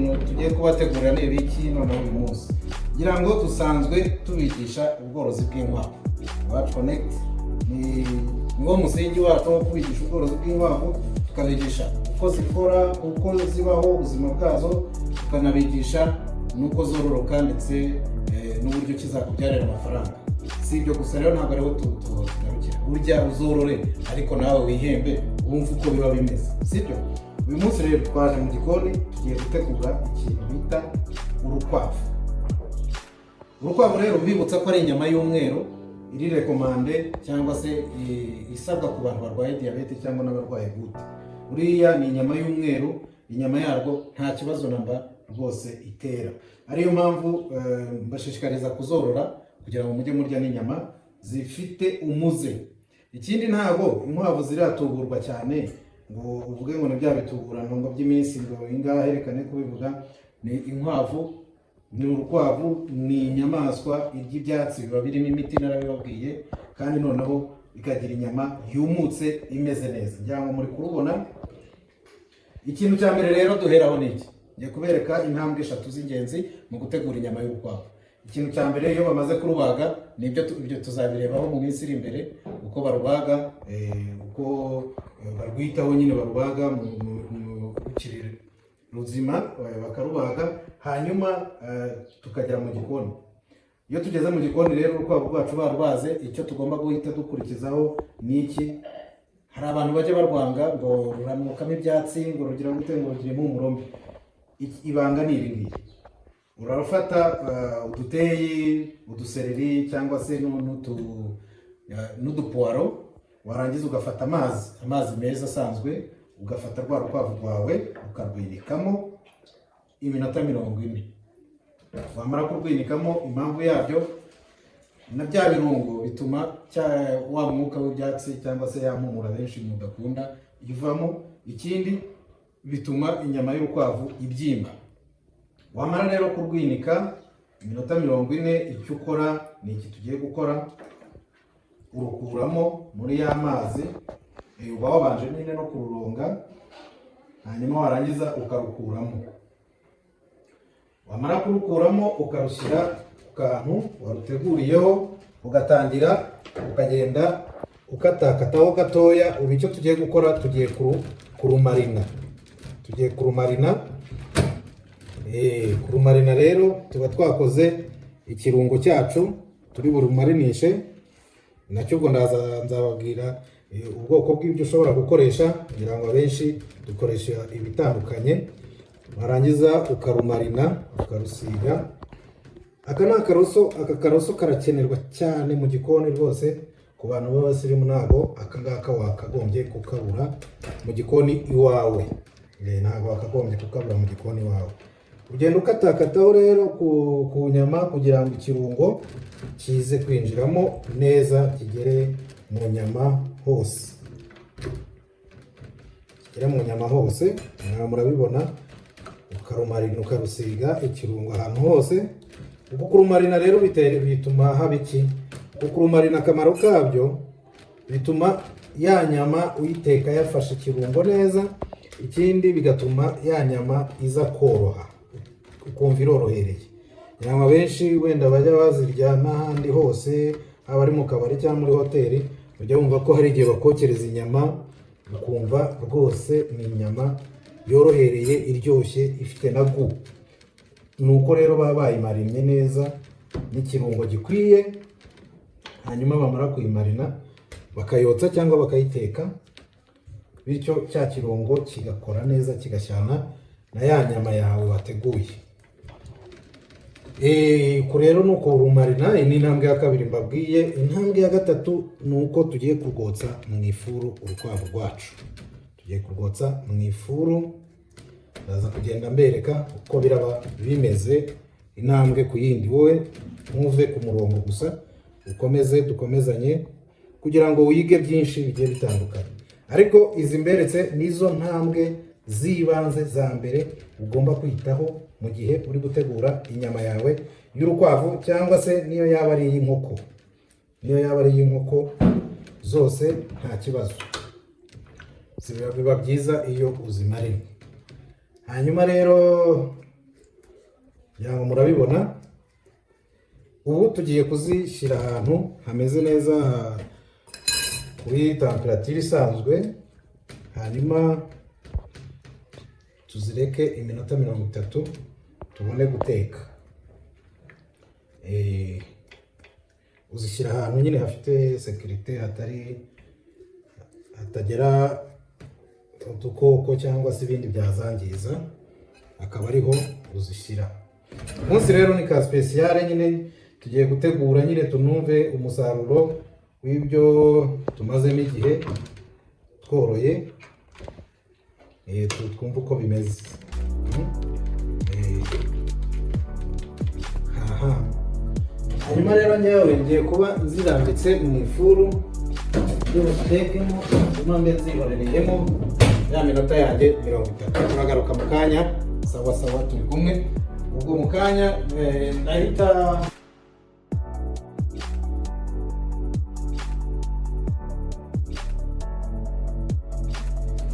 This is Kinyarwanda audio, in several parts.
Tugiye kubategurira ni ibiki noneho uyu munsi? Ngira ngo dusanzwe tubigisha ubworozi bw'inkwavu. Iwacu Connect ni niwo musingi wacu wo kubigisha ubworozi bw'inkwavu, tukabigisha uko zikora, uko zibaho, ubuzima bwazo, tukanabigisha n'uko zororoka ndetse n'uburyo kizakubyarira amafaranga. Si ibyo gusa rero, ntabwo ariho tugarukira. Burya uzorore ariko nawe wihembe, wumve uko biba bimeze, sibyo? Uyu munsi rero twaje mu gikoni, tugiye gutegura ikintu bita urukwavu. Urukwavu rero, mbibutsa ko ari inyama y'umweru iri recommandé cyangwa se isabwa ku bantu barwaye diyabete cyangwa n'abarwaye goutte. Buriya ni inyama y'umweru, inyama yarwo nta kibazo namba rwose itera. Ariyo mpamvu mbashishikariza kuzorora kugira ngo mujye murya n'inyama zifite umuze. Ikindi, ntabwo inkwavu ziratuburwa cyane ngo uvuge ngo ni bya bituburano ngo by'iminsi ngo ingahe, reka kubivuga. Ni inkwavu, ni urukwavu, ni inyamaswa irya ibyatsi biba birimo imiti, narabibabwiye, kandi noneho ikagira inyama yumutse imeze neza. Ngira ngo muri kurubona. Ikintu cya mbere rero duheraho ni iki? Ngiye kubereka intambwe eshatu z'ingenzi mu gutegura inyama y'urukwavu. Ikintu cya mbere, iyo bamaze kurubaga, nibyo ibyo tuzabirebaho mu minsi iri imbere, uko barubaga, uko barwitaho nyine, barubaga rukiri ruzima, bakarubaga, hanyuma tukagera mu gikoni. Iyo tugeze mu gikoni rero, urukwavu rwacu barubaze, icyo tugomba guhita dukurikizaho ni iki? Hari abantu bajya barwanga ngo ruranukamo ibyatsi, ngo rugira gute, ngo rugira impumuro mbi. Ibanga ni iri ngiri: urafata uduteyi, udusereri cyangwa se n'udupuwaro, warangiza ugafata amazi, amazi meza asanzwe, ugafata rwa rukwavu rwawe ukarwinikamo iminota 40. Wamara kurwinikamo, impamvu yabyo na bya birungo bituma cya wa mwuka w'ibyatsi cyangwa se ya mpumuro benshi mudakunda ivamo. Ikindi, bituma inyama y'urukwavu ibyimba. Wamara rero kurwinika iminota 40, icyo ukora ni iki tugiye gukora: urukuramo muri ya mazi, uba wabanje nyine no kururonga, hanyuma warangiza ukarukuramo. Wamara kurukuramo, ukarushyira ku kantu waruteguriyeho, ugatangira ukagenda ukatakataho gatoya. Ubu icyo tugiye gukora, tugiye kurumarina, tugiye kurumarina. Kurumarina rero, tuba twakoze ikirungo cyacu turi burumarinishe nacyo. Ubwo ndaza nzababwira ubwoko bw'ibyo ushobora gukoresha, kugira ngo abenshi dukoresha ibitandukanye. Warangiza ukarumarina, ukarusiga. Aka ni akaroso. Aka karoso karakenerwa cyane mu gikoni rwose. Ku bantu b'abasirimu, ntabwo aka ngaka wakagombye kukabura mu gikoni iwawe. Ntabwo wakagombye kukabura mu gikoni iwawe. Ugenda ukatakataho rero ku nyama kugira ngo ikirungo kize kwinjiramo neza, kigere mu nyama hose, kigere mu nyama hose. Mwa murabibona, ukarumarina, ukarusiga ikirungo ahantu hose. Uku kurumarina rero bituma haba iki? Uku kurumarina, akamaro kabyo, bituma ya nyama uyiteka yafashe ikirungo neza. Ikindi, bigatuma ya nyama iza koroha, ukumva irorohereye. Inyama benshi wenda bajya bazirya n'ahandi hose, haba ari mu kabari cyangwa muri hoteli, ujya wumva ko hari igihe bakokereza inyama ukumva rwose ni inyama yorohereye, iryoshye, ifite na goût. Ni uko rero baba bayimarinnye neza n'ikirungo gikwiye, hanyuma bamara kuyimarina bakayotsa cyangwa bakayiteka, bityo cya kirungo kigakora neza, kigashyana na ya nyama yawe wateguye. Uku rero ni ukurumarina. Iyi ni intambwe ya kabiri mbabwiye. Intambwe ya gatatu ni uko tugiye kurwotsa mu ifuru. Urukwavu rwacu tugiye kurwotsa mu ifuru. Ndaza kugenda mbereka uko biraba bimeze intambwe ku yindi. Wowe ntuve ku murongo gusa, ukomeze dukomezanye kugira ngo wige byinshi bigiye bitandukanye. Ariko izi mberetse nizo ntambwe z'ibanze za mbere ugomba kwitaho mu gihe uri gutegura inyama yawe y'urukwavu, cyangwa se niyo yaba ari iy'inkoko. Niyo yaba ari iy'inkoko, zose nta kibazo. Biba byiza iyo uzimarina. Hanyuma rero Kugira ngo murabibona, ubu tugiye kuzishyira ahantu hameze neza, kuri température isanzwe, hanyuma tuzireke iminota 30 tubone guteka. Uzishyira ahantu nyine hafite sécurité, hatagera udukoko cyangwa se ibindi byazangiza, akaba ariho uzishyira. Umunsi rero ni ka spécial nyine, tugiye gutegura nyine tunumve umusaruro w'ibyo tumazemo igihe tworoye, twumve uko bimeze. Aha hanyuma rero njyewe ngiye kuba nzirambitse mu ifuru y'ubutekemo, hanyuma mbe nzihorereyemo ya minota yanjye 30. Turagaruka mu kanya. Sawa sawa, turi kumwe ubwo mu kanya. Ndahita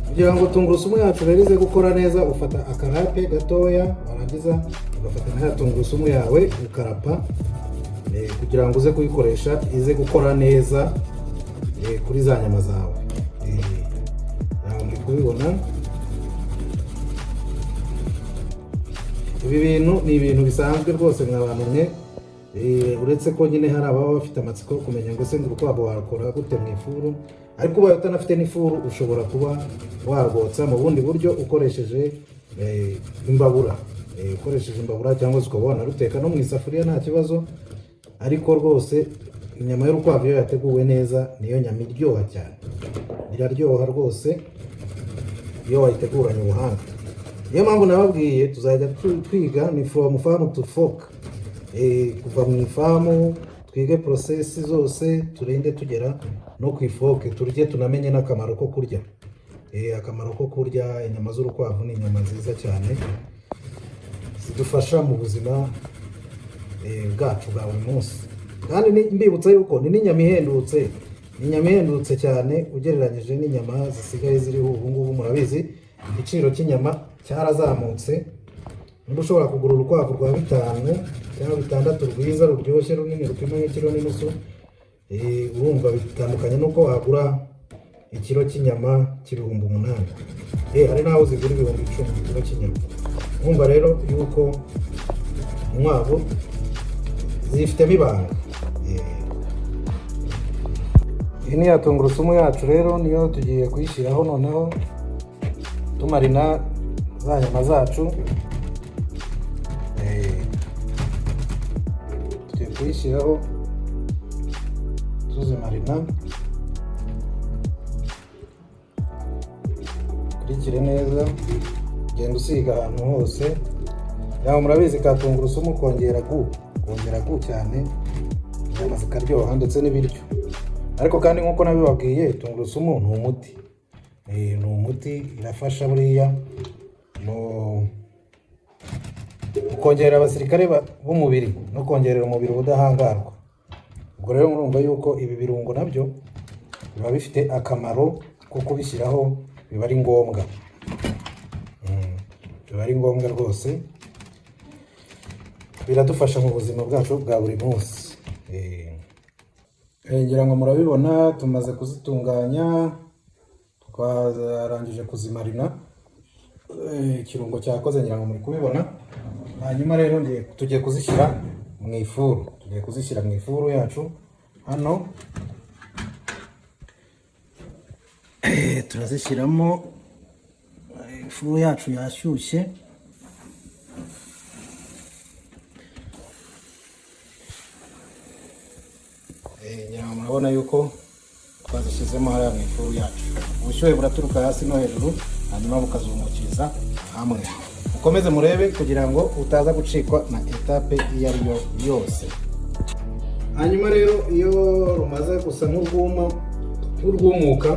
kugira ngo tungurusumu yacu rero ize gukora neza, ufata akarape gatoya, warangiza ugafata na ya tungurusumu yawe ukarapa, kugira ngo uze kuyikoresha ize gukora neza kuri za nyama zawe. Ntabwo muri kubibona, ibi bintu ni ibintu bisanzwe rwose mwa bantu mwe. Uretse ko nyine hari ababa bafite amatsiko yo kumenya ngo se ngo urukwavu wakora gute mu ifuru, ariko ubaye utanafite n'ifuru ushobora kuba warwotsa mu bundi buryo ukoresheje imbabura, ukoresheje imbabura cyangwa se ukaba wanaruteka no mu isafuriya, nta kibazo. Ariko rwose inyama y'urukwavu iyo yateguwe neza niyo nyama iryoha cyane, iraryoha rwose iyo wayiteguranye ubuhanga. Niyo mpamvu nababwiye tuzajya twiga ni from farm to fork, kuva mu ifamu twige process zose, turinde tugera no ku ifoke turye, tunamenye n'akamaro ko kurya. Akamaro ko kurya inyama z'urukwavu, ni inyama nziza cyane zidufasha mu buzima bwacu bwa buri munsi. Kandi mbibutsa yuko ni n'inyama ihendutse, ni inyama ihendutse cyane ugereranyije n'inyama zisigaye ziriho ubu ngubu. Murabizi, igiciro cy'inyama cyarazamutse. Niba ushobora kugura urukwavu rwa bitanu cyangwa bitandatu rwiza, ruryoshye, runini, rupima nk'ikiro n'inusu, urumva bitandukanye n'uko wagura ikiro cy'inyama cy'ibihumbi 8. Hari n'aho zigura 10,000 ikiro cy'inyama. Urumva rero yuko inkwavu zifitemo ibanga. Iyi ni ya tungurusumu yacu rero, niyo tugiye kuyishyiraho noneho tumarina za nyama zacu. Tugiye kuyishyiraho tuzimarina. Ukurikire neza, genda usiga ahantu hose. Yawe murabizi ka tungurusumu kongera gu cyane, inyama zikaryoha ndetse n'ibiryo. Ariko kandi nk'uko nabibabwiye, tungurusumu ni umuti. Ni umuti, irafasha buriya mu kongerera abasirikare b'umubiri no kongerera umubiri ubudahangarwa. Ubwo rero murumva yuko ibi birungo nabyo biba bifite akamaro ko kubishyiraho, biba ari ngombwa. Biba ari ngombwa rwose, biradufasha mu buzima bwacu bwa buri munsi. Ngira ngo murabibona, tumaze kuzitunganya, twarangije kuzimarina. Ikirungo cyakoze, ngira ngo muri kubibona. Hanyuma rero tugiye kuzishyira mu ifuru, tugiye kuzishyira mu ifuru yacu hano. Turazishyiramo, ifuru yacu yashyushye. Ngira ngo murabona yuko twazishyizemo hariya mu ifuru yacu. Ubushyuhe buraturuka hasi no hejuru, hanyuma bukazumukiriza hamwe. Mukomeze murebe kugira ngo utaza gucikwa na étape iyo ari yo yose. Hanyuma rero iyo rumaze gusa nk'urwuma, nk'urwumuka,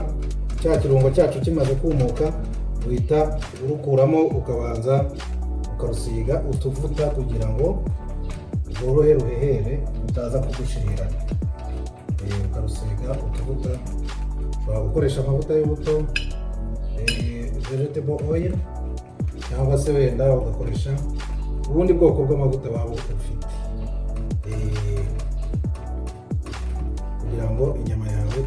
cya kirungo cyacu kimaze kumuka, uhita urukuramo, ukabanza ukarusiga utuvuta kugira ngo rworohe, ruhehere, rutaza kugushirirana. Ukarusiga utuvuta, ushobora gukoresha amavuta y'ubuto, vegetable oil, cyangwa se wenda ugakoresha Ubundi bwoko bw'amavuta waba ufite, kugira ngo inyama yawe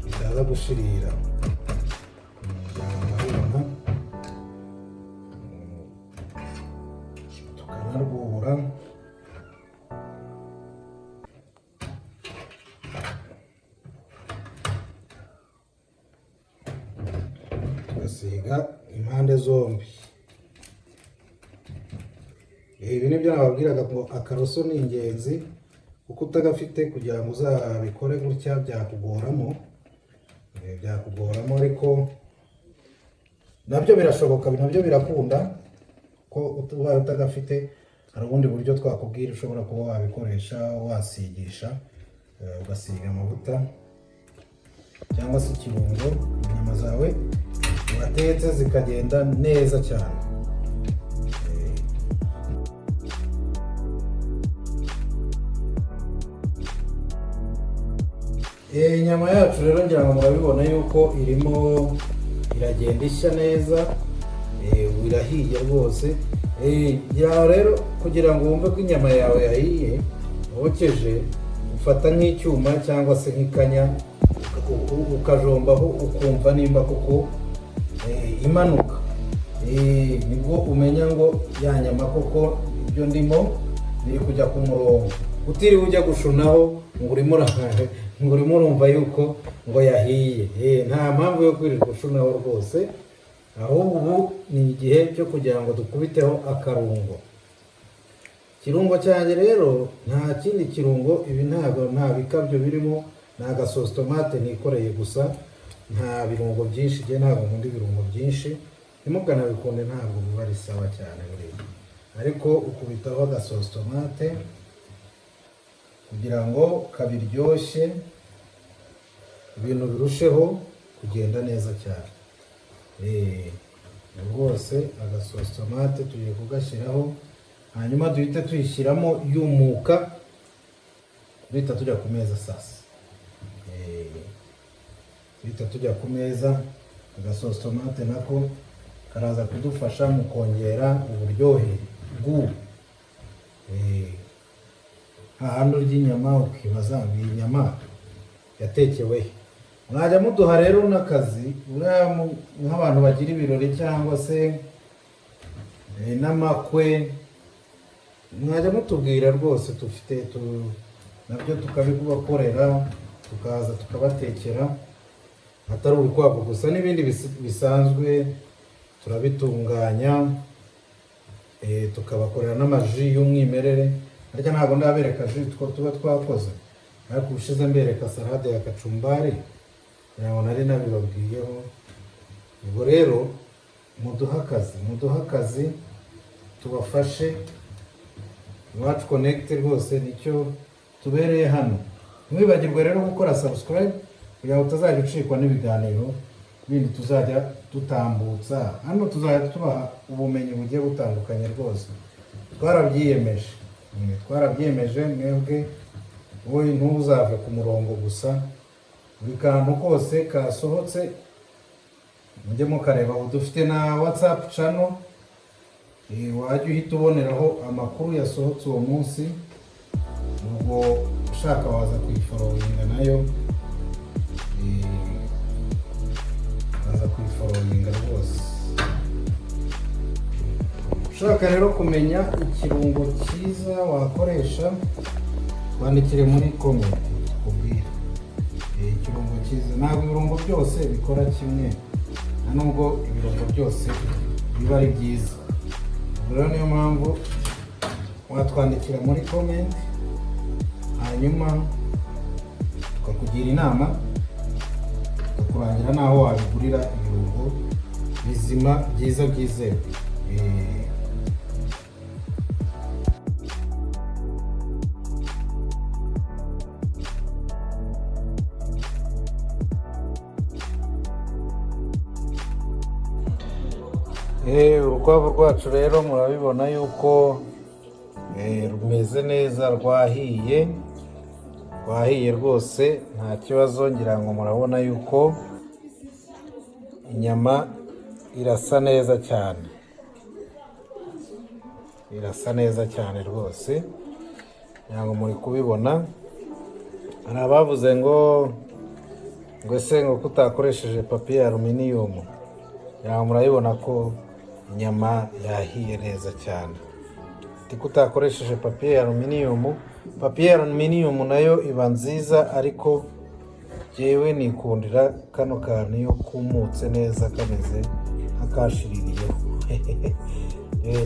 itaza gushirira. Kugira ngo murabibona. Tukanarwubura. Tugasiga impande zombi. Ibi nibyo nababwiraga ngo akaroso ni ingenzi, kuko utagafite kugira ngo uzabikore gutya byakugoramo. Byakugoramo, ariko nabyo birashoboka, nabyo birakunda ko ubaye utagafite hari ubundi buryo twakubwira ushobora kuba wabikoresha, wasigisha, ugasiga amavuta cyangwa se ikirungo, inyama zawe watetse zikagenda neza cyane. Inyama yacu rero ngira ngo murabibona yuko irimo iragenda ishya neza, ubu irahiye rwose. Ngira ngo rero kugira ngo wumve ko inyama yawe yahiye wokeje, ufata nk'icyuma cyangwa se nk'ikanya, ukajombaho, ukumva nimba koko imanuka. Nibwo umenya ngo ya nyama koko ibyo ndimo biri kujya ku murongo, utiriwe ujya gushunaho ngo urimo urumva yuko ngo yahiye. Nta mpamvu yo kwirirwa ushunaho rwose, ahubwo ubu ni igihe cyo kugira ngo dukubiteho akarungo. Ikirungo cyanjye rero nta kindi kirungo, ibi ntabwo nta bikabyo birimo, ni agasosi tomate nikoreye gusa, nta birungo byinshi. Njye ntabwo nkunda ibirungo byinshi, ntimukanabikunde, ntabwo biba ari sawa cyane buriya, ariko ukubitaho agasosi tomate kugira ngo kabiryoshye, ibintu birusheho kugenda neza cyane. Rwose agasosi tomate tugiye kugashyiraho, hanyuma duhite tuyishyiramo yumuka, duhita tujya ku meza sasa. Duhita tujya ku meza. Agasosi tomate nako karaza kudufasha mu kongera uburyohe bw'ubu. Hahandi urya inyama ukibaza ngo iyi nyama yatekewe he? Mwajya muduha rero n'akazi, buriya nk'abantu bagira ibirori cyangwa se n'amakwe, mwajya mutubwira rwose, dufite nabyo tukabikubakorera, tukaza tukabatekera, atari urukwavu gusa, n'ibindi bisanzwe turabitunganya, tukabakorera n'amaji y'umwimerere. Ariko ntabwo ndabereka jus two tuba twakoze, ariko ubushize mbereka salade ya kacumbari, kugira ngo nari nabibabwiyeho. Ubwo rero muduhe akazi, muduhe akazi tubafashe. Iwacu Connect rwose nicyo tubereye hano. Ntiwibagirwe rero gukora subscribe kugira ngo utazajya ucikwa n'ibiganiro bindi tuzajya dutambutsa hano. Tuzajya tubaha ubumenyi bugiye butandukanye rwose, twarabyiyemeje. Twarabyiyemeje. Mwebwe wowe ntuzave ku murongo gusa, buri kantu kose kasohotse mujye mukareba. Ubu dufite na WhatsApp channel, wajya uhita uboneraho amakuru yasohotse uwo munsi. Ubwo ushaka waza kuyifollowinga nayo, waza kuyifollowinga rwose. Ushaka rero kumenya ikirungo cyiza wakoresha, wandikire muri comment tukubwire ikirungo cyiza. Ntabwo ibirungo byose bikora kimwe, nta nubwo ibirungo byose biba ari byiza. Ubwo rero niyo mpamvu watwandikira muri comment, hanyuma tukakugira inama, tukakurangira n'aho wabigurira ibirungo bizima, byiza, byizewe. Urukwavu rwacu rero murabibona yuko rumeze neza, rwahiye, rwahiye rwose, nta kibazo. Ngira ngo murabona yuko inyama irasa neza cyane. Irasa neza cyane rwose, ngira ngo muri kubibona. Hari abavuze ngo ese ngo kutakoresheje papier aluminium. Ngira ngo murabibona ko inyama yahiye neza cyane. Ati kutakoresheje papier aluminium. Papier aluminium nayo iba nziza, ariko jyewe nikundira kano kantu iyo kumutse neza, kameze nk'akashiririyeho.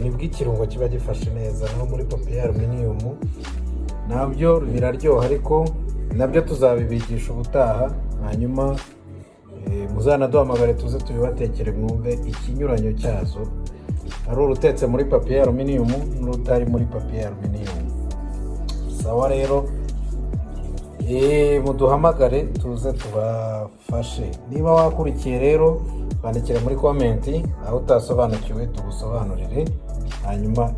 Nibwo ikirungo kiba gifashe neza. Naho muri papier aluminium nabyo biraryoha, ariko nabyo tuzabibigisha ubutaha. Hanyuma muzanaduhamagare tuze tubibatekere, mwumve ikinyuranyo cyazo, ari urutetse muri papier aluminium n'urutari muri papier aluminium. Sawa rero, muduhamagare tuze tubafashe. Niba wakurikiye rero, twandikire muri comment aho utasobanukiwe tugusobanurire. Hanyuma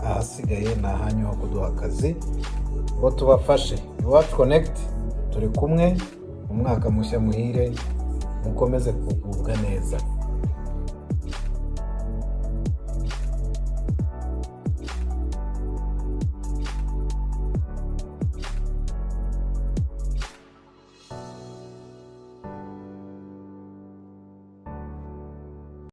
ahasigaye ni ahanyu ho kuduha akazi ngo tubafashe. Iwacu Connect turi kumwe mu mwaka mushya muhire, mukomeze kugubwa neza.